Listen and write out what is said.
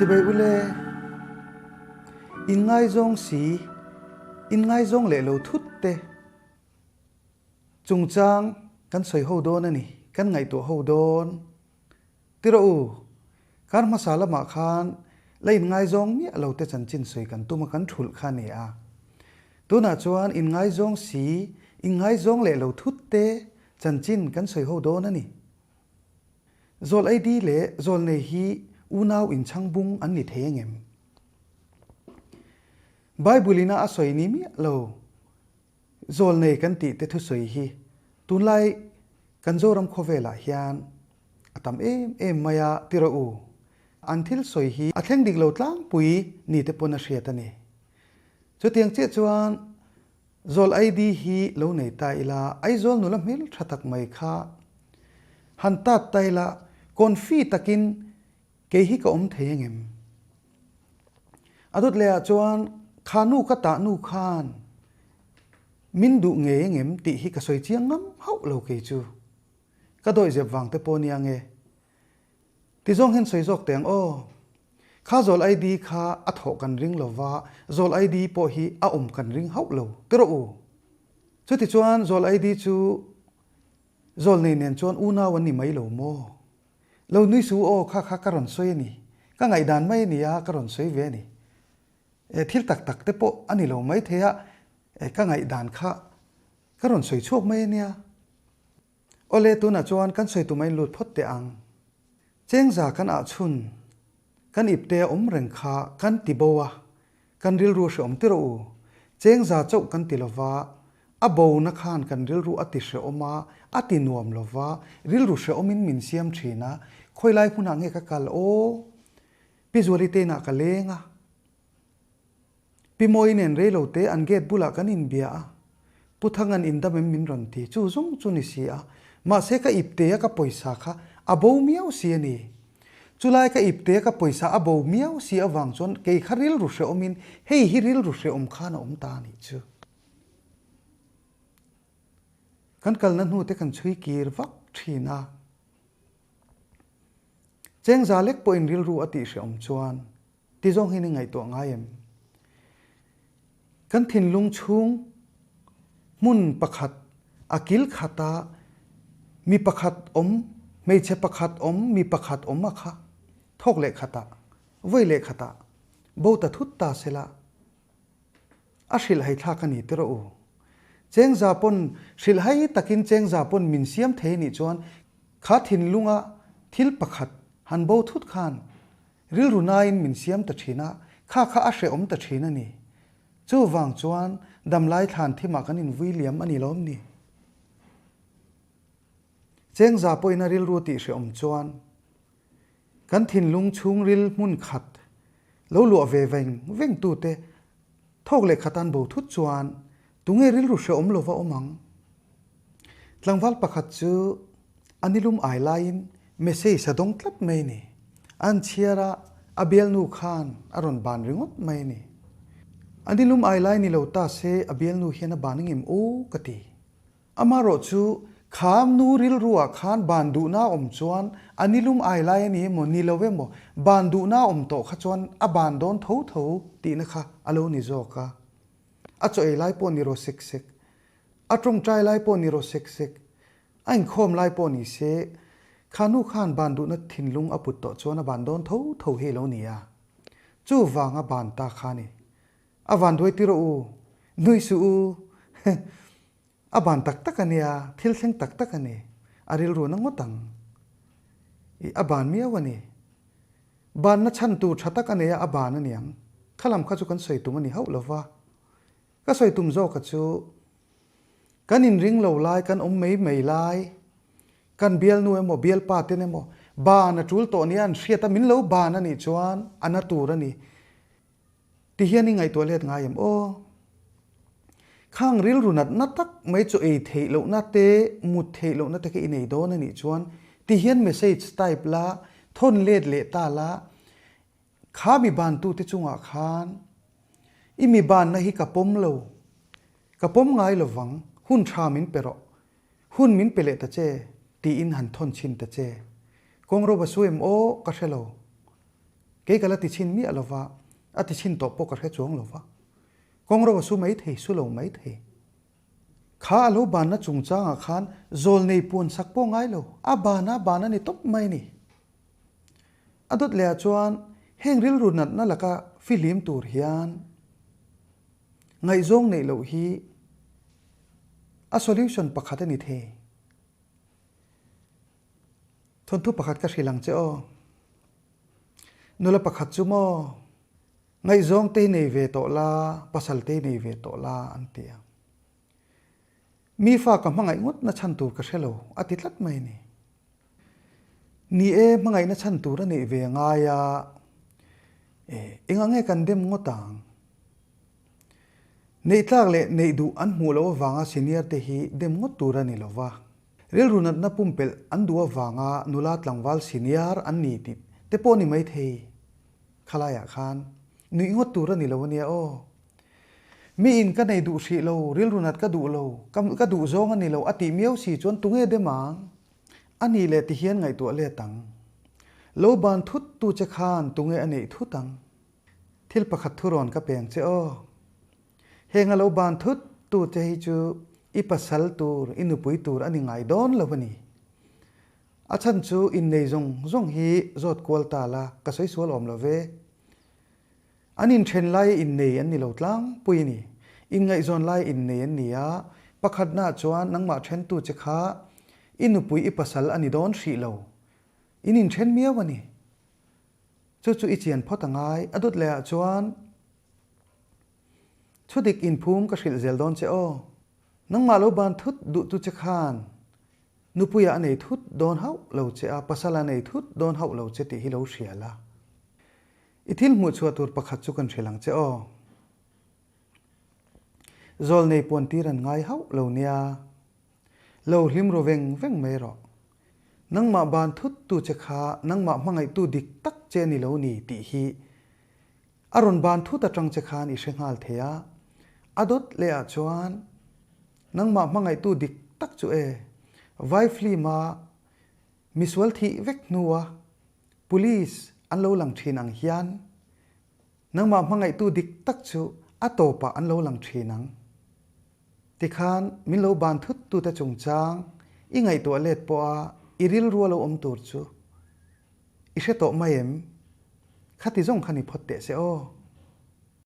Chibai ule, inngaizawng si, inngaizawng leh lo thut te chungchang kan sawi ho dawn a ni, kan ngaihtuah ho dawn. Ti rawh u, kar hmasa lamah khan la inngaizawng miah lo te chanchin sawi kan tum a kan thulh kha a ni a. Tunah chuan inngaizawng si, inngaizawng leh lo thut te chanchin kan sawi ho dawn a ni. Zawl ID leh zawl nei hi unau inchhang bung an ni thei angem? Bible ina a sawi ni miah lo. Zawl nei kan tih te thusawi hi tunlai kan Zoram khawvelah hian a tam em em mai a ti rawh u. An thil sawi hi a thleng dik lo tlangpui ni te pawn a hriat a ni. Chutiang chiah chuan Zawl ID hi lo nei ta ila Aizawl nula hmel tha tak mai kha han tat ta ila confi takin Kei hi ka awm thei angem? A dawt leh ah chuan kha nu ka tah nu khan min duh ngei angem tih hi ka sawi chiang ngam hauh lo kei chu. Ka dawih zep vang te pawh nia nge. Ti zawng hian sawi zawk teh ang aw. Kha zawl ID kha a thawh kan ring lo va, zawl ID pawh hi a awm kan ring hauh lo ti rawh u. Chutichuan zawl ID chu zawl nei nen chuan unau an ni mai lo maw? Lo nui su aw kha kha ka rawn sawi a ni. Ka ngaihdan mai a ni a, ka rawn sawi ve a ni. E, thil tak tak te pawh a ni lo mai thei a, e, ka ngaihdan kha ka rawn sawi chhuak mai a nia. Awle, tunah chuan kan sawi tum a inlut phawt teh ang. Chengza kan ah chhun, kan ipte a awm reng kha kan ti bo a, Kan rilru hreawm ti rawh u. Chengza chauh kan ti lova, a bona khan kan rilru a ti hreawm a, a ti nuam lova, rilru hreawmin min siam thin a, khawilai hmunah nge ka kal aw? Pi Zuali te inah ka leng a. Pi Mawi nen reilo te an gate bulah kan inbia a, Pu Thangan indam em min rawn ti, chu zawng chu ni si a, mahse ka ipte a ka pawisa kha a bo miau si a ni. Chulai ka ipte a ka pawisa a bo miau si avang chuan kei kha rilru hrehawmin hei hi rilru hrehawm khan a awm ta a nih chu. Kan kalna hnute kan chhui kir vak thin a. Chengza lek pawhin rilru a tih hrehawm chuan Ti zawng hian i ngaihtuah ngai em? Kan thinlung chhung hmun pakhat a kil khata mi pakhat awm, hmeichhe pakhat awm, mi pakhat awm a kha thawk leh khatah, vawi leh khatah bo ta thut ta sela a hrilhhai thlak a ni ti rawh u. Chengza pawn hrilhhai takin chengza pawn min siam thei nih chuan kha thinlunga thil pakhat han bo thut khan Rilru nain min siam ta thin a, kha kha a hrehawm ta thin a ni. Chuvang chuan damlai thlan thimah kan invui liam a ni lawm ni? Chengza pawhin a rilru tih hrehawm chuan kan thinlung chhungril hmun khat lo luah ve veng veng tute thawk leh khat an bo thut chuan tunge rilru hrehawm lova awm ang? Tlangval pakhat chu a nilum ai laiin message a dawng tlat mai a ni. An chhiar a, a bialnu khan a rawn ban ringawt mai a ni. A nilum ai lai ni lo ta se a bialnu hian a ban angem aw ka ti. Amarawh chu kha nu rilruah khan ban duhna awm chuan a nilum ai lai a ni emaw ni lo emaw ban duhna awm tawh kha chuan a ban dawn tho tho tihna kha a lo ni zawk a. A chaw ei lai pawh ni rawh sek sek. A tawngtai lai pawh ni rawh sek sek, a inkhawm lai pawh ni se, kha nu khan ban duhna thinlung a put tawh chuan a ban dawn tho tho hi lo ni a. Chu vang a ban ta kha ni. A van duai ti rawh u, nui suh u. A ban tak tak a nia, thil thleng tak tak a ni. A rilru na ngawt ang. Ih, a ban miau a ni. Banna chhan tur tha tak a nei a, a ban a niang. Khalam kha chu kan sawi tum a ni hauh lo va. Ka sawi tum zawk a chu, kan inring lo lai, kan awm mai mai lai, kan bialnu emaw bialpa ten emaw ban a tul tawh nia an hriat a, min lo ban a nih chuan a na tur a ni. Ti hian i ngaihtuah let ngai em aw? Khang rilru natna tak mai chu ei theih lohna te, mut theih lohna te kha i nei dawn a nih chuan ti hian message type la, thawn let leh ta la, Kha mi bantute chungah khan i mi banna hi ka pawm lo, ka pawm ngai lovang, hun tha min pe rawh, hun min pe leh ta che, tiin han thawn chhin ta che. Kawngro va su em aw, ka hre lo. Kei ka la ti chhin miah lo va, a ti chhin tawh pawh ka hre chuang lo va. Kawng ro a su mai thei, su lo mai thei. Kha a lo banna chungchangah khan zawlnei puan sak pawh ngai lo, a ban a ban a ni tawp mai ni. A dawt lehah chuan heng rilru natna laka fihlim tur hian ngaihzawng neih loh hi a solution pakhat a ni thei. Thawnthu pakhat ka hrilh ang che aw. Nula pakhat chu maw ngaihzawng te hi nei ve tawh la, pasal te hi nei ve tawh la an ti a. Mi fa ka hmangaih ngawt na chhan tur ka hre lo a ti tlat mai a ni. Ni e, hmangaihna chhan tur a neih ve a ngai a, e, engah nge kan dem ngawt ang? Neih tlak leh neih duh an hmuh loh avanga senior te hi dem ngawt tur a ni lo va. Rilru natna pumpelh an duh avanga nula tlangval senior an ni tih te pawh ni maithei. Khalaiah khan nuih ngawt tur a ni lo a nia aw. Mi in ka nei duh hrih lo, rilru nat ka duh lo, ka ka duh zawng a ni lo a tih miau si chuan tunge dem ang? A nih leh ti hian ngaihtuah let ang. Lo ban thut tu che khan tunge a neih thut ang? Thil pakhat thu rawn ka peng che aw. Heng a lo ban thut tu che hi chu i pasal tur, i nupui tur a ni ngai dawn lo a ni. A chhan chu innei zawng zawng hi zawt kual ta la, ka sawi sual awm lo ve. An inthen lai innei an ni lo tlangpui a ni. Inngaihzawn lai innei an ni a, pakhatnaah chuan nangmah thentu che kha i nupui i pasal a ni dawn hrih lo. In inthen miau a ni. Chu chu i chian phawt a ngai. A dawt lehah chuan thudik inphum ka hrilh zel dawn che aw. Nangmah lo ban thut duhtu che khan nupuiah a nei thut dawn hauh lo che a, pasal a nei thut dawn hauh lo che tih hi lo hria la. I thil hmuh chhuah tur pakhat chu kan hrilh ang che aw. Zawlnei puan tir an ngai hauh lo nia. Lo hlim ru veng veng mai rawh. Nangmah ban thut tu che kha nangmah hmangaihtu dik tak che a ni lo ni tih hi a rawn ban thut atang che khan i hre nghal thei a. A dawt leh ah chuan nangmah hmangaihtu dik tak chu e vai film a misual thih vek hnua Police an lo lang thin ang hian nangmah hmangaihtu dik tak chu a tawpah an lo lang thin ang. Tikhan min lo ban thut tute chungchang i ngaihtuah let pawha i rilru a lo awm tur chu i hre tawh mai em? Khati zawng kha ni phawt teh se aw.